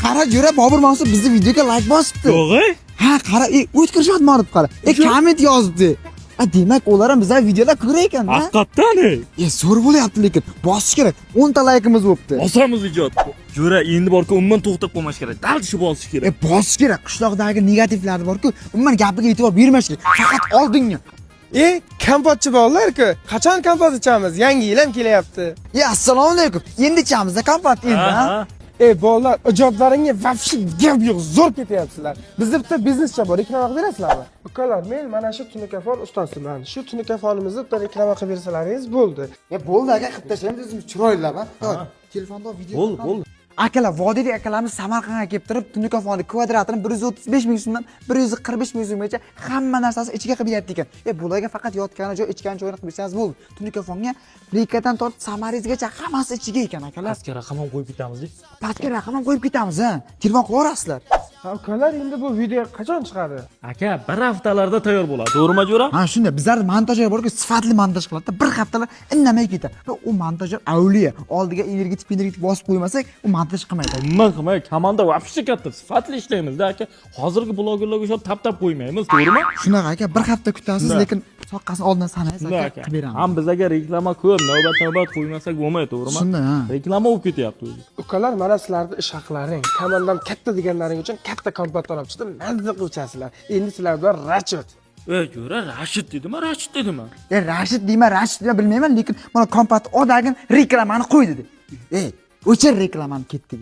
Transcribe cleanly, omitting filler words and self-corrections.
Qara, jo'ra, Bobur Mansur bizni videoga layk bosibdi. Yo'q, ey. Ha, qara, O'tkir Shodmonov, qara. Komment yozibdi. A, demak, ular ham bizlar videolar ko'rar ekan, ha? Haqiqatdan, ey. Zo'r bo'lyapti lekin. Bosish kerak. 10 ta laykimiz bo'pti. Bosamiz ijod. Jo'ra, endi borku umuman to'xtab qolmash kerak. Дальше bosish kerak. Bosish kerak. Qishloqdagi negativlar bor-ku, umuman gapiga e'tibor bermash kerak. Faqat oldinga. Kompotchi bolalar-ku. Qachon kompot ichamiz? Yangi yil ham kelyapti. Assalomu alaykum. Endi ichamiz-da kompot endi, ha? Ha. Bolalar, ijodlaringga вообще gap yo'q, zo'r ketyapsizlar. Bizda bitta biznescha bor, reklama qilib berasizlarmi? Ukalar, men mana shu tunukafon ustasiman. Shu tunukafonimizni bitta reklama qilib bersalaringiz bo'ldi. Bo'ldi aka, qilib tashlaymiz o'zimiz chiroylab, ha? Telefonda video. Bo'ldi, bo'ldi. Akalar, vodiylik akalarimiz Samarqandga kelib turib, tunukafonni kvadratini 135 ming so'mdan 145 ming so'mgacha hamma narsasi ichiga qilib beryapti ekan. Bularga faqat yotgani joy, ichgan joyini qilib bersangiz bo'ldi. Tunikafonga Rikadan tortib Samarizgacha hammasi ichiga ekan, akalar. Pastga raqam ham qo'yib ketamiz. Pastga raqam ham qo'yib ketamiz, ha. Telefon qilaverasizlar. Ha, ukalar, endi bu video qachon chiqadi? Aka, bir haftalarda tayyor bo'ladi. To'g'rimi, jo'ra? Ha, shunday bizlar montajyor borku, sifatli montaj qiladi. Bir haftalar indamay ketadi. Va u montajyor avliya. Oldiga energetik bosib qo'ymasak, u montaj qilmaydi. Umuman qilmay, komanda вообще katta, sifatli ishlaymiz-da, aka. Hozirgi blogerlarga o'xshab tap-tap qo'ymaymiz, to'g'rimi? Shunaqa aka, bir hafta kutasiz, Shunday. lekin soqqasini oldindan sanaysiz Shunday aka, aka. qilib beramiz. Ham bizaga reklama ko'p, navbat-navbat qo'ymasak bo'lmaydi, to'g'rimi? Shunday, ha. Reklama bo'lib ketyapti o'zi. Ukalar, mana sizlarni ish haqlaring. Komandam katta deganlaring uchun katta kompot olib chiqdim. Mazza qilib ichasizlar. Endi sizlar bilan расчёт. Ey, jo'ra, Rashid dedimi, Rashid dedimi? Rashid deyman, Rashid deyman, bilmayman, lekin mana kompot odagin reklamani qo'y dedi. O'chir reklamani, ketdik.